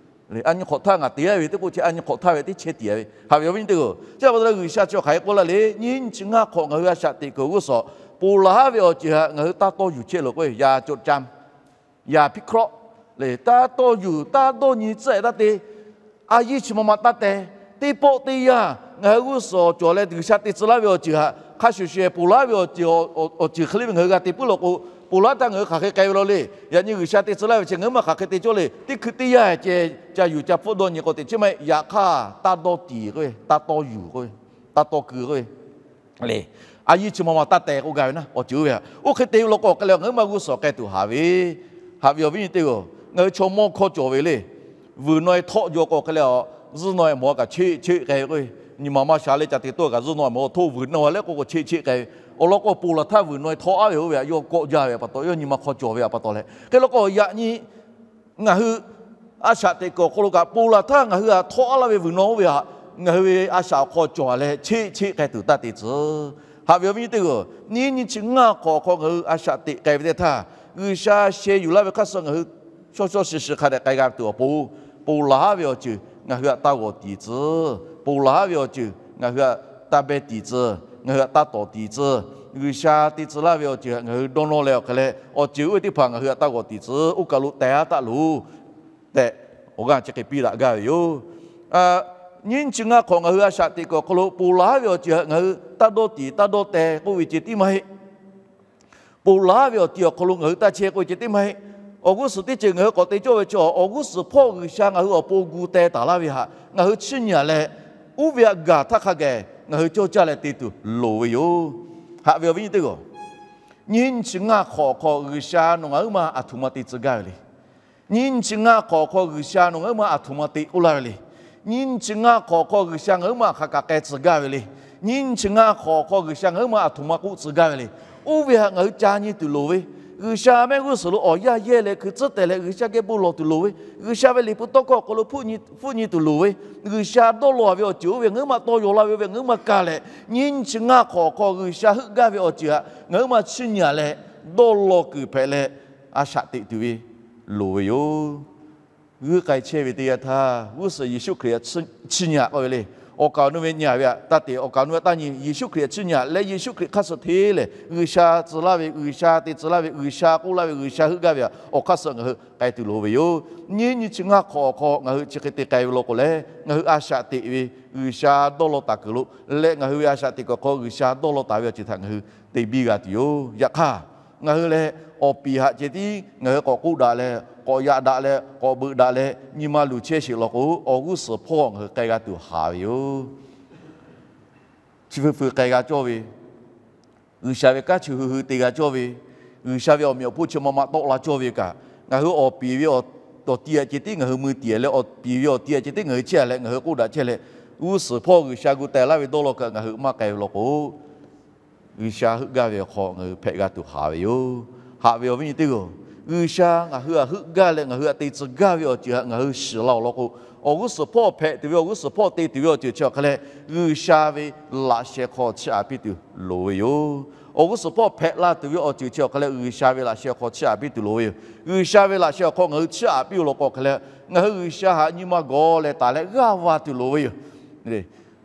ve. A nyi hk'awꞈ htaˇ ngaˬ te aˇ ve teˇ k'oˆ chehˇ, a nyi hk'awꞈ htaˇ ve teˇ chehˇ tiꞈ a ve. Haꞈ ve awˬ viˉ nyi teˇ g'aˇ, chi pa taw leh G'uiˬsha chi hk'aˬ hk'e k'oˆ laˇ le. Nyiˇ nyi chi ngaˇ hk'awꞈ ngaˬ hui a shaꞈ teꞈ kuiˬ awˬ g'uˇ suhˍ ponˬ laˬ ve awˬ ceuˬ htaꞈ ngaˬ hui taˇ tawˇ yuˬ chehˇ loˬ k'oˆ ve, yaꞈ cawꞈ ca, yaꞈ hpiˇ hkawˆ le, taˇ tawˇ yuˬ taˇ dawˇ nyi tcuhˉ-e taˇ te. A yiˇ chi ma ma taˇ teh. Teˇ pawˆ teˇ yanˇ ngaˬ hui g'uˇ suhˍ cawˬ leh G'uiˬsha te tcuh laˇ ve awˬ ceuˬ htaꞈ hk'a shuˍ shuˍ ponˬ laˬ ve awˬ ceuˬ hk'e le ve ngaˬ hui g'a te puiˉ law k'o, ponˬ laˇ htaˇ ngaˬ hui hk'aˬ hk'e k'ai ve law le. Yaꞈ nyi G'uiˬsha te tcuh laˇ ve chi ngaˬ hui maˇ hk'aˬ hk'e te cawˇ le. Teˇ hkui teˇ yanˇ ceh ca yuˬ ca hpfuhˆ dawˇ nyi k'o te chi maˇ heˆ. Yaꞈ hk'aˇ taˇ dawˇ tiˍ k'oˆ ve, taˇ tawˇ yuˬ k'oˆ ve, taˇ tawˇ keu k'oˆ ve le. A yiˇ chi ma ma taˇ teh k'oˆ gaˇ ve naˉ, awˬ ceuˬ oˇ ve htaꞈ oˇ hk'e te ve law k'o hk'e le ngaˬ hui maˇ g'uˇ suhˍ k'ai tuˬ haꞈ ve. Haꞈ ve awˬ viˉ nyi teˇ g'aˇ, ngaˬ hui chaw mawˇ hkawˇ cawˬ ve le. Vuiˬ naw e htawˆ jaw k'o hk'e le a, zuhˇ naw e mawˬ a kaꞈ cheˆ cheˆ k'ai ve k'o, nyi ma maˇ sha leh ca te tawˆ kaꞈ zuhˇ naw e mawˬ htawˇ vuiˬ naw leh k'o k'o cheˆ cheˆ k'ai ve. Awˬ lawn k'o ponˬ laˬ htaˇ vuiˬ naw e htawˆ aˉ ve oˇ ve htaꞈ yawˇ kawˆ jaˇ ve pa taw, yawˇ nyi ma hk'aw cawˬ ve pa taw leh hk'e law k'o yaꞈ nyi ngaˬ hui a shaꞈ teꞈ kuiˬ awˬ hk'aw lo kaꞈ ponˬ laˬ htaˇ ngaˬ hui htaꞈ htawˆ aˉ laˇ ve vuiˬ naw oˇ ve htaꞈ ngaˬ hui ve a shaꞈ awˬ hk'aw cawˬ leh cheˆ cheˆ k'ai tuˬ taˇ te tcuh. Haꞈ ve awˬ viˉ nyi teˇ g'aˇ, nyiˇ nyi chi ngaˇ hk'awꞈ awˬ hk'aw ngaˬ hui a shaꞈ teꞈ k'ai ve teˇ htaˇ, G'uiˬsha sheh yuˬ laˇ ve hk'aˇ suh ngaˬ hui shaw shaw shiˍ shiˍ hk'a dehꞈ k'ai g'a tuˬ awˬ pon, ponˬ laˬ ve awˬ ceuˬ ngaˬ hui htaꞈ taˇ g'awˬ tiˍ tcuh. Ponˬ laˬ ve awˬ ceuˬ ngaˬ hui htaꞈ taˇ behˇ tiˍ tcuh, ngaˬ hui htaꞈ taˇ tawˍ tiˍ tcuh. G'uiˬsha te tcuh laˇ ve awˬ ceuˬ htaꞈ ngaˬ hui dawˇ nawˇ leh awˬ hk'e leh awˬ ceuˬ oˇ ve teˇ hpaˍ ngaˬ hui htaꞈ taˇ g'awˬ tiˍ tcuh. Oˇ kaˬ lo teh aˉ taˆ loˬ tehꞈ awˬ g'aˇ chi hk'e piˇ daꞈ gaˇ ve yoˬ. Nyiˇ nyi chi ngaˇ hk'awꞈ ngaˬ hui a shaꞈ teꞈ kuiˬ awˬ hk'aw lo ponˬ laˬ ve awˬ ceuˬ htaꞈ ngaˬ hui taˇ dawˇ tiˍ taˇ dawˇ teh k'oˆ ve ceh tiˉ maˇ heˆ. Ponˬ laˬ ve awˬ ti awˬ hk'aw lo ngaˬ hui taˇ chehˇ k'oˆ ve ceh tiˉ maˇ heˆ. Awˬ g'uˇ suhˍ teˇ ceuˬ ngaˬ hui k'awꞈ te cawˇ ve chaw, awˬ g'uˇ suhˍ hpawˇ G'uiˬsha ngaˬ hui awˬ pon gu teh taˍ laˇ ve htaꞈ ngaˬ hui chiˇ nyi a leh, oˇ ve htaꞈ gaˬ htaˇ hk'a gaˬ ngaˬ hui cawˇ caˇ leh te tuˬ loˍ ve yoˬ. Haꞈ ve awˬ viˉ nyi teˇ g'aˇ, nyiˇ nyi chi ngaˇ hk'awꞈ awˬ hk'aw G'uiˬsha nawˬ ngaˬ huiˉ ma aˬ htoꞈ ma te tcuh gaˇ ve le. Nyiˇ nyi chi ngaˇ hk'awꞈ awˬ hk'aw G'uiˬsha nawˬ ngaˬ huiˉ ma aˬ htoꞈ ma te k'oˆ laˇ ve le. Nyiˇ nyi chi ngaˇ hk'awꞈ awˬ hk'aw G'uiˬsha ngaˬ huiˉ ma hk'aˬ kaꞈ k'ai tcuh gaˇ ve le. Nyiˇ nyi chi ngaˇ hk'awꞈ awˬ hk'aw G'uiˬsha ngaˬ huiˉ ma aˬ htoꞈ ma k'oˆ tcuh gaˇ ve le. Oˇ ve htaꞈ ngaˬ hui ca nyi tuˬ loˍ ve, G'uiˬsha mehˆ g'uˇ suhˍ lo awˬ yanˇ yehˇ leh hkui tcuhˉ teh leh G'uiˬsha geh bon lawˬ tuˬ loˍ ve, G'uiˬsha ve liꞈ hpu tawˇ hkawˇ awˬ hk'aw lo hpfuhˆ nyi tuˬ loˍ ve, G'uiˬsha dawˇ law ve awˬ ceuˬ oˇ ve ngaˬ huiˉ ma tawˇ yaw la ve oˇ ve ngaˬ huiˉ ma ka leh, nyiˇ nyi chi ngaˇ hk'awꞈ awˬ hk'aw G'uiˬsha heuˆ gaˇ ve awˬ ceuˬ htaꞈ ngaˬ huiˉ ma chiˇ nyi a leh, dawˇ law kuiˬ hpehꞈ leh a shaꞈ teꞈ tuˬ ve loˍ ve yoˬ. G'uiˇ k'ai chehˇ ve teˇ yanˇ htaˇ g'uˇ suhˍ Yeˍsuˆ Hkriꞈ htaꞈ chiˇ nyi a k'oˆ ve le. Awˬ kaˍ awˬ nu ve nyi a ve htaꞈ taˇ te, awˬ kaˍ awˬ nu htaꞈ taˇ nyi. Yeˍsuˆ Hkriꞈ htaꞈ chiˇ nyi a leh Yeˍsuˆ Hkriꞈ hk'aˇ suh hteˇ lehˬ G'uiˬsha tcuh laˇ ve, G'uiˬsha te tcuh laˇ ve, G'uiˬsha k'oˆ laˇ ve, G'uiˬsha heuˆ gaˇ ve htaꞈ awˬ hk'aˇ suh ngaˬ hui k'ai tuˬ loˍ ve yoˬ. Nyiˇ nyi chi ngaˇ hk'awꞈ awˬ hk'aw ngaˬ hui chi hk'e te k'ai ve law k'o leh, ngaˬ hui a shaꞈ teꞈ ve G'uiˬsha dawˇ law taˍ kuiˬ lo leh ngaˬ hui ve a shaꞈ teꞈ kuiˬ awˬ hk'aw G'uiˬsha dawˇ law taˍ ve awˬ ceuˬ htaꞈ ngaˬ hui te biˇ g'a tuˬ yoˬ. Yaꞈ hk'aˇ, ngaˬ hui leh awˬ piˍ htaꞈ ceh tiˉ ngaˬ hui k'awꞈ k'oˆ daꞈ leh, k'awꞈ yaꞈ daꞈ leh, k'awꞈ beuꞈ daꞈ leh nyi ma luˬ chehˇ sheˍ law k'o, awˬ g'uˇ suhˍ hpawˇ ngaˬ hui k'ai g'a tuˬ haˍ ve yoˬ. Chi hpui hpui k'ai g'a cawˇ ve, G'uiˬsha ve kanˉ chi hkui hkui te g'a cawˇ ve, G'uiˬsha ve awˬ meꞈ awˬ hponˇ chi ma ma tawˆ la cawˇ ve kaꞈ, ngaˬ hui awˬ piˍ ve awˬ ti htaꞈ ceh tiˉ ngaˬ hui mui tiˍ leh awˬ piˍ ve awˬ ti htaꞈ ceh tiˉ ngaˬ hui chehˇ leh ngaˬ hui k'oˆ daꞈ chehˇ leh, g'uˇ suhˍ hpawˇ G'uiˬsha gu teh laˇ ve dawˇ law kaꞈ ngaˬ hui maˇ k'ai ve law k'o, G'uiˬsha heuˆ gaˇ ve awˬ hk'aw ngaˬ hui hpehꞈ g'a tuˬ haˍ ve yoˬ. Haꞈ ve awˬ viˉ nyi teˇ g'aˇ-oˬ, G'uiˬsha ngaˬ hui htaꞈ heuˆ gaˇ leh ngaˬ hui htaꞈ te tcuh gaˇ ve awˬ ceuˬ htaꞈ ngaˬ hui shiˍ la awˬ lawn k'o, awˬ g'uˇ suhˍ hpawˇ hpehꞈ tuˬ ve awˬ g'uˇ suhˍ hpawˇ te tuˬ ve awˬ ceuˬ chi awˬ hk'aˇ leh, G'uiˬsha ve laꞈ sheh hk'aw chiˇ aꞈ piˇ tuˬ loˍ ve yoˬ. Awˬ g'uˇ suhˍ hpawˇ hpehꞈ la tuˬ ve awˬ ceuˬ chi awˬ hk'aˇ leh G'uiˬsha ve laꞈ sheh hk'aw chiˇ aꞈ piˇ tuˬ loˍ ve yoˬ. G'uiˬsha ve laꞈ sheh awˬ hk'aw ngaˬ hui chiˇ aꞈ piˇ-oˬ law k'o hk'aˇ leh, ngaˬ hui G'uiˬsha htaꞈ nyi ma gawˬ leh taˍ leh g'aˇ va tuˬ loˍ ve yoˬ.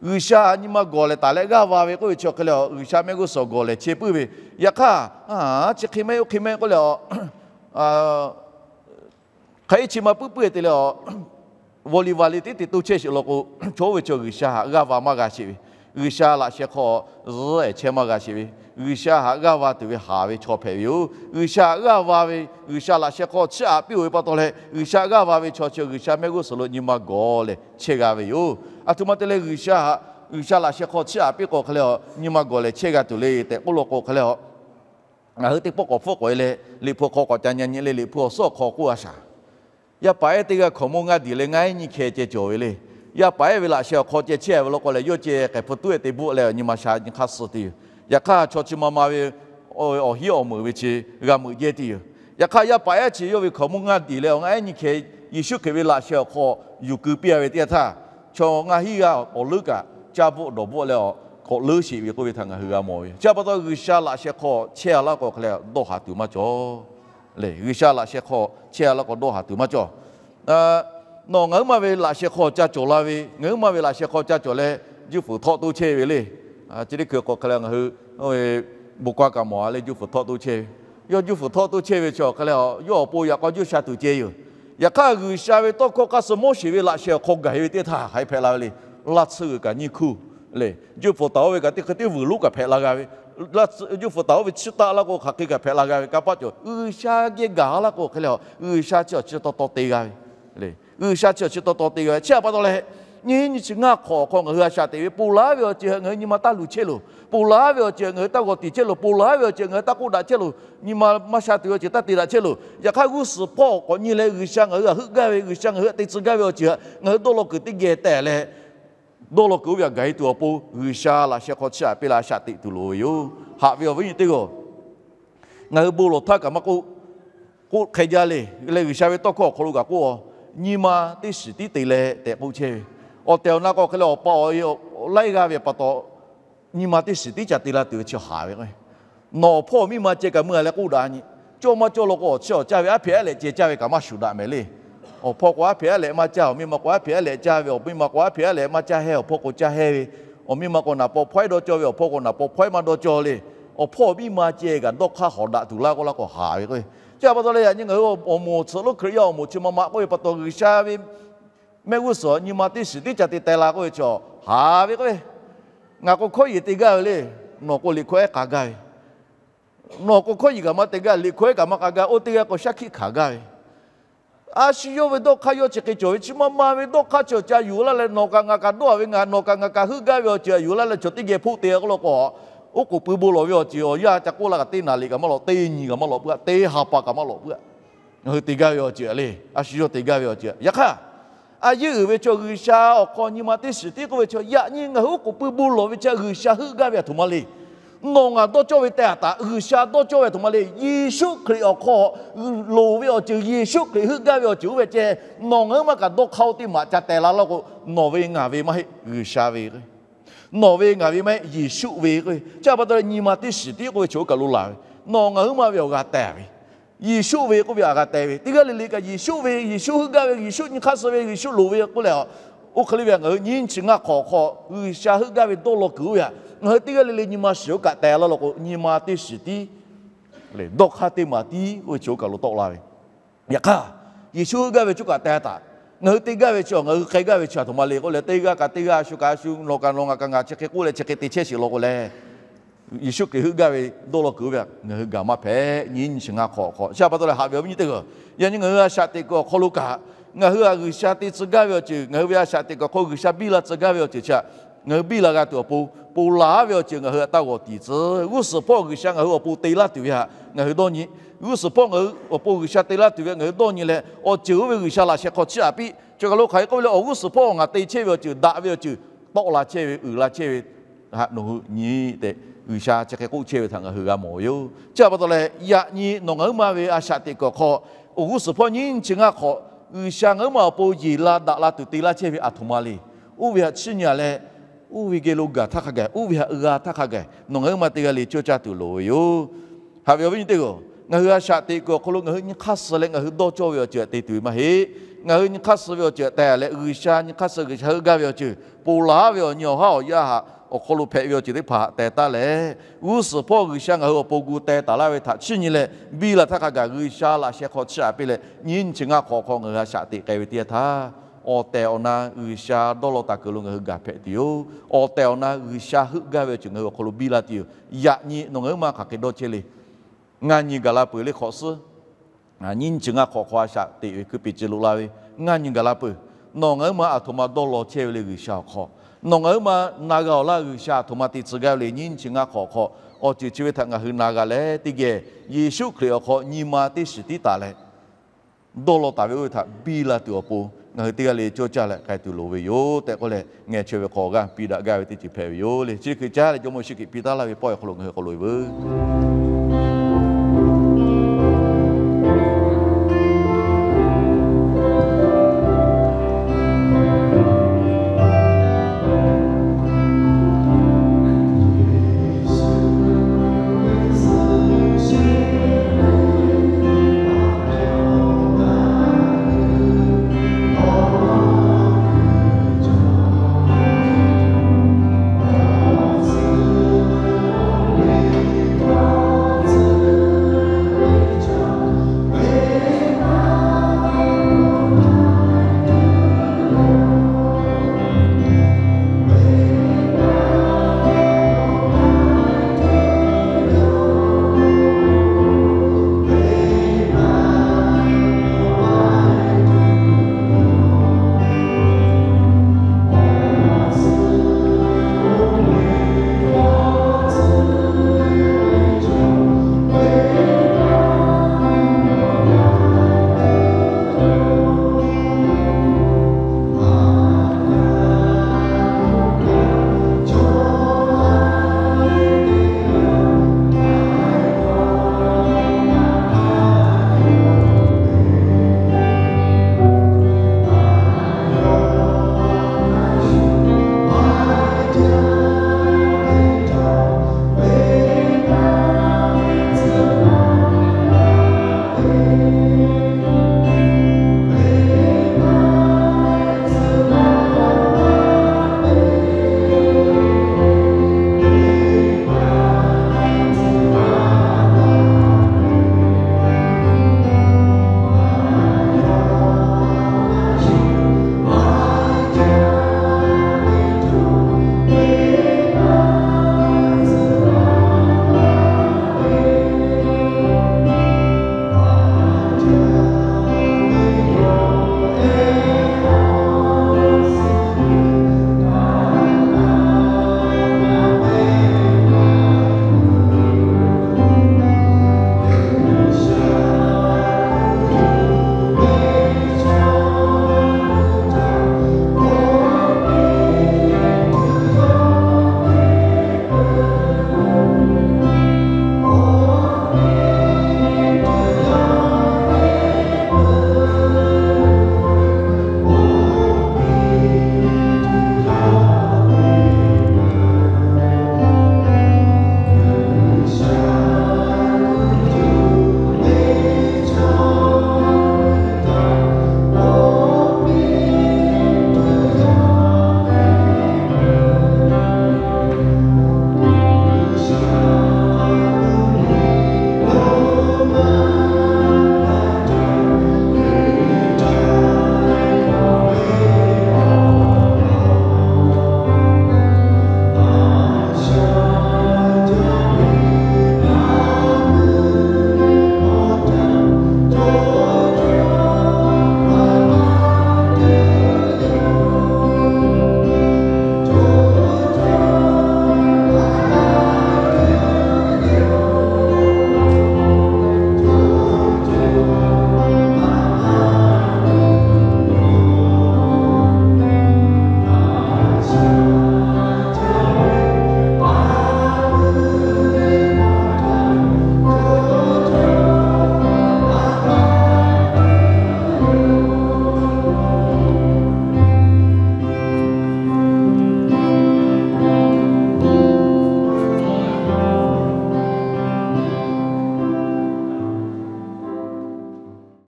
G'uiˬsha htaꞈ nyi ma gawˬ leh taˍ leh g'aˇ va ve k'oˆ ve chi awˬ hk'aˇ leh, G'uiˬsha mehˆ g'uˇ suhˍ gawˬ lehˬ chehˇ puiˉ ve. Yaꞈ hk'aˇ, chi hk'e mehˆ oˇ hk'e mehˆ k'oˆ leh, hk'aˬ hk'e chi ma puiˉ puiˉ te leh, volleyball tiˉ te to chehˇ sheˍ law k'o, chaw oˇ ve chaw G'uiˬsha htaꞈ g'aˇ va maˇ g'a sheˍ ve, G'uiˬsha laꞈ sheh hk'aw zuhˆ ehˍ chehˇ maˇ g'a sheˍ ve, G'uiˬsha htaꞈ g'aˇ va tuˬ ve haˍ ve chaw hpehꞈ ve yoˬ. G'uiˬsha htaꞈ g'aˇ va ve, G'uiˬsha laꞈ sheh hk'aw chiˇ aꞈ piˇ-oˬ ve pa taw leh, G'uiˬsha g'aˇ va ve chaw chi G'uiˬsha mehˆ g'uˇ suhˍ lo nyi ma gawˬ leh chehˇ g'a ve yoˬ. Aˬ htoꞈ ma te leh G'uiˬsha htaꞈ, G'uiˬsha laꞈ sheh hk'aw chiˇ aꞈ piˇ k'o hk'aˇ leh, nyi ma gawˬ leh chehˇ g'a tuˬ le tehꞈ k'oˆ law k'o hk'aˇ leh, ngaˬ hui teˇ pawˆ k'awꞈ hpfuhˆ k'awꞈ e leh, Liꞈ hpu hk'aw k'awꞈ ca nyi nyi leh Liꞈ hpu awˬ suhˉ awˬ hk'aw k'oˆ a shaˍ. Yaˇ paˍ ehˉ teˇ g'aˇ hkaoˍmonˇ ngaˇ diˍ leh ngaˇ ehˉ nyiˇ hkeh ceh cawˬ ve le. Yaˇ paˍ ehˉ ve laꞈ sheh awˬ hk'aw ceh chehˇ ve law k'o leh, yawˇ ceh k'ehˬ hpu tuˉ e te bvuhˆ leh nyi ma sha nyi hk'aˇ suh te yoˬ. Yaꞈ hk'aˇ chaw chi ma ma ve awˬ hiˉ awˬ meunˍ ve chi g'a meuꞈ jehˇ te yoˬ. Yaꞈ hk'aˇ yaˇ paˍ ehˉ chi yawˇ ve hkaoˍmonˇ ngaˇ diˍ leh awˬ ngaˇ ehˉ nyiˇ hkeh Yeˍsuˆ Hkriꞈ ve laꞈ sheh awˬ hk'aw yuˬ keu piˇ a ve teˇ yanˇ htaˇ, chaw ngaˇ hinˉ g'aˇ awˬ leuˉ kaꞈ caˇ bvuhˆ dawˬ bvuhˆ leh awˬ k'awꞈ leuˉ sheˍ ve k'oˆ ve htaꞈ ngaˬ hui g'a mawˬ ve. Chi pa taw G'uiˬsha laꞈ sheh hk'aw chehˇ a laˇ k'o hk'aˇ leh dawˇ haˍ tuˬ maˇ cawˬ. Lehˬ, G'uiˬsha laꞈ sheh hk'aw chehˇ a laˇ k'o dawˇ haˍ tuˬ maˇ cawˬ. Nawˬ ngaˬ huiˉ ma ve laꞈ sheh hk'aw ca cawˬ la ve, ngaˬ huiˉ ma ve laꞈ sheh hk'aw ca cawˬ leh, juˇ fuiˍ htawˆ toˇ chehˇ ve le. Chi teˇ hkui k'o hk'aˇ leh ngaˬ hui bon kaˇ kaꞈ mawˬ a leh juˇ fuiˍ htawˆ toˇ chehˇ ve. Yawˇ juˇ fuiˍ htawˆ toˇ chehˇ ve chi awˬ hk'aˇ leh, yawˇ awˬ pon yaꞈ k'aw juˇ sha tuˬ ceh yoˬ. Yaꞈ hk'aˇ G'uiˬsha ve tawˇ hkawˇ hk'aˇ suh Moˉseˍ ve laꞈ sheh awˬ hk'aw gaˬ e ve teˇ htaˇ hk'aˬ hk'e hpehꞈ la ve le. Laˇ tsuhˇ g'uiˬ kaꞈ nyiˇ hkuˇ le, juˇ fuiˍ taˍ oˇ ve kaꞈ teˇ hkui teˇ vuiˬ lonˉ kaꞈ hpehꞈ la g'a ve, juˇ fuiˍ taˍ oˇ ve chiˇ taˆ laˇ k'o hk'aˬ hk'e kaꞈ hpehꞈ la g'a ve kanˇ paˆ cawˬ. G'uiˬsha geh gaˬ laˇ k'o hk'e leh, G'uiˬsha chi awˬ chi taw taw te g'a ve. G'uiˬsha chi awˬ chi taw taw te g'a ve chi pa taw leh, nyiˇ nyi chi ngaˇ hk'awꞈ awˬ hk'aw ngaˬ hui a shaꞈ teꞈ ve ponˬ laˬ ve awˬ ceuˬ ngaˬ hui nyi ma taˇ luˬ chehˇ loˬ. Ponˬ laˬ ve awˬ ceuˬ ngaˬ hui taˇ g'aw tiˍ chehˇ loˬ. Ponˬ laˬ ve awˬ ceuˬ ngaˬ hui taˇ k'oˆ daꞈ chehˇ loˬ. Nyi ma maˇ sha tuˬ ve awˬ ceuˬ taˇ te daꞈ chehˇ loˬ. Yaꞈ hk'aˇ g'uˇ suhˍ hpawˇ k'awꞈ nyi leh G'uiˬsha ngaˬ hui htaꞈ heuˆ gaˇ ve, G'uiˬsha ngaˬ hui htaꞈ te tcuh gaˇ ve awˬ ceuˬ htaꞈ ngaˬ hui dawˇ law kuiˬ teˇ geh tehˬ leh, dawˇ law kuiˬ oˇ ve htaꞈ gaˬ e tuˬ awˬ pon G'uiˬsha laꞈ sheh hk'aw chiˇ aꞈ piˇ la a shaꞈ teꞈ tuˬ loˍ ve yoˬ. Haꞈ ve awˬ viˉ nyi teˇ g'aˇ, ngaˬ hui bon lawˬ htaˇ kaꞈ maˇ k'oˆ, k'oˆ hk'e jaˇ le. Leh G'uiˬsha ve tawˇ hkawˇ awˬ hk'aw lo kaꞈ k'oˆ a, nyi ma teˇ shiˍ tiˉ te leh tehꞈ k'oˆ chehˇ ve. Awˬ tehˬ awˬ na k'o hk'e leh awˬ pa awˬ e laiˉ g'aˇ ve pa taw, nyi ma teˇ shiˍ tiˉ ca te la tuˬ ve chi haˍ ve k'o, nawˬ awˬ hpawˇ awˬ miˇ ma ceh kaꞈ meuˇ a leh k'oˆ daꞈ nyi. Cawˇ maˇ cawˇ law k'o awˬ chiˇ awˬ caˇ ve aˉ hpehꞈ aˉ lehꞈ ceh caˇ ve kaꞈ maˇ shuˍ daꞈ mehˍ le. Awˬ hpawˇ k'o aˉ hpehꞈ aˉ lehꞈ maˇ caˇ, awˬ miˇ ma k'o aˉ hpehꞈ aˉ lehꞈ caˇ ve, awˬ miˇ ma k'o aˉ hpehꞈ aˉ lehꞈ maˇ caˇ hehˇ, awˬ hpawˇ k'o caˇ hehˇ ve, awˬ miˇ ma k'o naˍ paw hpawehˇ dawˇ cawˇ ve, awˬ hpawˇ k'o naˍ paw hpawehˇ maˇ dawˇ cawˇ le. Awˬ hpawˇ awˬ miˇ ma ceh kaꞈ dawˇ hk'aˇ hawˍ daꞈ tuˬ laˇ k'oˆ laˇ k'o haˍ ve k'o, chi pa taw leh yaꞈ nyi ngaˬ hui awˬ moˍ tsuhꞈ lonˉ Hkriꞈ yaˇ awˬ moˍ chi ma ma k'oˆ ve pa taw G'uiˬsha ve mehˆ g'uˇ suhˍ nyi ma teˇ shiˍ tiˉ ca te teh la k'oˆ ve chi haˍ ve k'o, ngaˬ k'o hkawˇ yeˬ te gaˇ ve le. Nawˬ k'o liꞈ hkawˇ ehˉ k'a gaˇ ve, nawˬ k'o hkawˇ yeˬ kaꞈ maˇ te gaˇ, liꞈ hkawˇ ehˉ kaꞈ maˇ k'a gaˇ, oˇ teˇ g'aˇ k'o shaˉ hkiˆ hkanˍ gaˇ ve. A shu yawˇ ve dawˇ hk'aˇ yawˇ chi hk'e cawˬ ve, chi ma ma ve dawˇ hk'aˇ chi awˬ ca yuˬ laˇ leh nawˬ kaꞈ ngaˬ kaꞈ dawˇ a ve, ngaˬ nawˬ kaꞈ ngaˬ kaꞈ heuˆ gaˇ ve awˬ ceuˬ yuˬ laˇ leh chaw teˇ geh hpoˆ te k'oˆ law k'o, oˉ k'oˍ pui bon lawˬ ve awˬ ceuˬ awˬ yanˇ ca k'oˆ la kaꞈ teˇ naˍ liꞈ kaꞈ maˇ lawꞈ, teˇ nyi kaꞈ maˇ lawꞈ peuˬ, teˇ ha pa kaꞈ maˇ lawꞈ peuˬ. Ngaˬ hui te gaˇ ve awˬ ceuˬ le. A shu yawˇ te gaˇ ve awˬ ceuˬ. Yaꞈ hk'aˇ, a yeˇ uiˍ ve chaw G'uiˬsha awˬ hk'aw nyi ma teˇ shiˍ tiˉ k'oˆ ve chaw yaꞈ nyi ngaˬ hui oˉ k'oˍ pui bon lawˬ ve chi G'uiˬsha heuˆ gaˇ ve aˬ htoꞈ ma le. Nawˬ ngaˬ dawˇ cawˇ ve teh a taꞈ G'uiˬsha dawˇ cawˇ ve aˬ htoꞈ ma le. Yeˍsuˆ Hkriꞈ awˬ hk'aw loˍ ve awˬ ceuˬ, Yeˍsuˆ Hkriꞈ heuˆ gaˇ ve awˬ ceuˬ oˇ ve ceh, nawˬ ngaˬ hui maˇ kaꞈ dawˇ hk'aˇ oˇ teˇ maꞈ ca teh la laˇ k'o, nawˬ ve ngaˬ ve maˇ heˆ, G'uiˬsha ve k'o, nawˬ ve ngaˬ ve maˇ heˆ, Yeˍsuˆ ve k'o. Chi pa taw leh nyi ma teˇ shiˍ tiˉ k'oˆ ve chi oˇ kaˬ lo laˬ ve, nawˬ ngaˬ hui maˇ ve awˬ g'a teh ve, Yeˍsuˆ ve k'oˆ ve a g'a teh ve, teˇ g'aˇ le le kaꞈ Yeˍsuˆ ve, Yeˍsuˆ heuˆ gaˇ ve, Yeˍsuˆ nyi hk'aˇ suh ve, Yeˍsuˆ loˍ ve k'oˆ leh, oˇ hk'e le ve ngaˬ hui nyiˇ chi ngaˇ hk'awꞈ hk'aw G'uiˬsha heuˆ gaˇ ve dawˇ law kuiˬ oˇ ve htaꞈ ngaˬ hui teˇ g'aˇ le le nyi ma shiˍ oˇ kaꞈ teh laˇ law k'o, nyi ma teˇ shiˍ tiˉ, dawˇ hk'aˇ teˇ maˬ tiˉ oˇ ve chi oˇ kaˬ lo tawˆ la ve. Yaꞈ hk'aˇ, Yeˍsuˆ heuˆ gaˇ ve chi oˇ kaꞈ teh a taꞈ ngaˬ hui te gaˇ ve chi, ngaˬ hui hk'e gaˇ ve chi aˬ htoꞈ ma le k'oˆ leh, teˇ g'aˇ kaꞈ teˇ g'aˇ, a shu kaꞈ a shu, nawˬ kaꞈ nawˬ, ngaˬ kaꞈ ngaˬ chi hk'e k'oˆ leh chi hk'e te chehˇ sheˍ law k'o leh, Yeˍsuˆ Hkriꞈ heuˆ gaˇ ve dawˇ law kuiˬ oˇ ve htaꞈ ngaˬ hui gaˬ maˇ hpehꞈ. Nyiˇ nyi chi ngaˇ hk'awꞈ hk'aw chi pa taw leh haꞈ ve awˬ viˉ nyi teˇ g'aˇ, yaꞈ nyi ngaˬ hui a shaꞈ teꞈ kuiˬ awˬ hk'aw lo kaꞈ, ngaˬ hui htaꞈ G'uiˬsha te tcuh gaˇ ve awˬ ceuˬ, ngaˬ hui ve a shaꞈ teꞈ kuiˬ awˬ hk'aw G'uiˬsha biˇ la tcuh gaˇ ve awˬ ceuˬ chi htaꞈ ngaˬ hui biˇ la g'a tuˬ awˬ pon, ponˬ laˬ ve awˬ ceuˬ ngaˬ hui htaꞈ taˇ g'awˬ tiˍ tcuh. G'uˇ suhˍ hpawˇ G'uiˬsha ngaˬ hui awˬ pon te laˇ tuˬ ve htaꞈ ngaˬ hui dawˇ nyi. G'uˇ suhˍ hpawˇ ngaˬ hui awˬ pon G'uiˬsha te laˇ tuˬ ve ngaˬ hui dawˇ nyi leh, awˬ ceuˬ oˇ ve G'uiˬsha laꞈ sheh hk'aw chiˇ aꞈ piˇ. Chi kaˬ lo hk'aˬ hk'e k'oˆ ve le, awˬ g'uˇ suhˍ hpawˇ ngaˬ te chehˇ ve awˬ ceuˬ, daꞈ ve awˬ ceuˬ, tawˆ la chehˇ ve, uiˍ la chehˇ ve, haꞈ nawˬ hui nyi tehꞈ G'uiˬsha chi hk'e k'oˆ chehˇ ve htaꞈ ngaˬ hui g'a mawˬ ve yoˬ. Chi htaꞈ pa taw leh, yaꞈ nyi nawˬ ngaˬ huiˉ ma ve a shaꞈ teꞈ kuiˬ awˬ hk'aw, awˬ g'uˇ suhˍ hpawˇ nyiˇ chi ngaˇ hk'awꞈ, G'uiˬsha ngaˬ huiˉ ma awˬ pon yeˬ la daꞈ la tuˬ te laˇ chehˇ ve aˬ htoꞈ ma le. Oˇ ve htaꞈ chiˇ nyi leh, oˇ ve geh lo gaˬ htaˇ hk'a gaˬ, oˇ ve htaꞈ g'a htaˇ hk'a gaˬ, nawˬ ngaˬ huiˉ ma teˇ g'aˇ le cawˇ caˇ tuˬ loˍ ve yoˬ. Haꞈ ve awˬ viˉ nyi teˇ hpaˍ-oˬ, ngaˬ hui a shaꞈ teꞈ kuiˬ awˬ hk'aw lo ngaˬ hui nyi hk'aˇ suh leh ngaˬ hui dawˇ cawˇ ve awˬ ceuˬ htaꞈ te tuˬ ve maˇ heˆ. Ngaˬ hui nyi hk'aˇ suh ve awˬ ceuˬ htaꞈ te leh, G'uiˬsha nyi hk'aˇ suh, G'uiˬsha heuˆ gaˇ ve awˬ ceuˬ ponˬ laˬ ve awˬ nyi awˬ haˉ awˬ yaˇ htaꞈ awˬ hk'aw lo hpehꞈ ve awˬ ceuˬ teˇ hpaˍ htaꞈ teh taˉ leh, g'uˇ suhˍ hpawˇ G'uiˬsha ngaˬ hui awˬ pon gu teh taˍ laˇ ve htaꞈ chiˇ nyi leh, biˇ la htaˇ hk'a gaˬ G'uiˬsha laꞈ sheh hk'aw chiˇ aꞈ piˇ leh, nyiˇ chi ngaˇ hk'awꞈ hk'aw ngaˬ hui a shaꞈ teꞈ k'ai ve teˇ yanˇ htaˇ, awˬ tehˬ awˬ na G'uiˬsha dawˇ law taˍ kuiˬ lo ngaˬ hui gaˬ hpehꞈ tuˬ yoˬ. Awˬ tehˬ awˬ na G'uiˬsha heuˆ gaˇ ve awˬ ceuˬ ngaˬ hui awˬ hk'aw lo biˇ la tuˬ yoˬ. Yaꞈ nyi nawˬ ngaˬ huiˉ ma hk'aˬ hk'e dawˇ chehˇ le. Ngaˇ nyi gaˬ la peuˬ le hk'awꞈ suhˉ. Nyiˇ chi ngaˇ hk'awꞈ hk'aw a shaꞈ teꞈ ve hkui peˍ ciˬ loꞈ la ve, ngaˇ nyi gaˬ la peuˬ. Nawˬ ngaˬ huiˉ ma aˬ htoꞈ ma dawˇ law chehˇ ve le G'uiˬsha awˬ hk'aw. Nawˬ ngaˬ huiˉ ma na g'a awˬ laˇ G'uiˬsha aˬ htoꞈ ma te tcuh gaˇ ve le nyiˇ chi ngaˇ hk'awꞈ hk'aw, awˬ ceuˬ chi ve htaꞈ ngaˬ hui na g'a leh teˇ geh Yeˍsuˆ Hkriꞈ awˬ hk'aw nyi ma teˇ shiˍ tiˉ taˍ leh, dawˇ law taˍ ve oˇ ve htaꞈ biˇ la tuˬ awˬ pon ngaˬ hui teˇ g'aˇ le cawˇ caˇ leh k'ai tuˬ loˍ ve yoˬ tehꞈ k'oˆ leh, ngeh chaweh ve hk'aw g'aˇ piˇ daꞈ gaˇ ve teˇ ceuˬ hpehꞈ ve yoˬ le. Chi hk'e caˇ leh Jawˇmawˇ Yeˍsuˆ Hkriꞈ piˇ taˉ laˇ ve pawˆ awˬ hk'aw lo ngaˬ hui k'awꞈ loꞈ e veuˬ.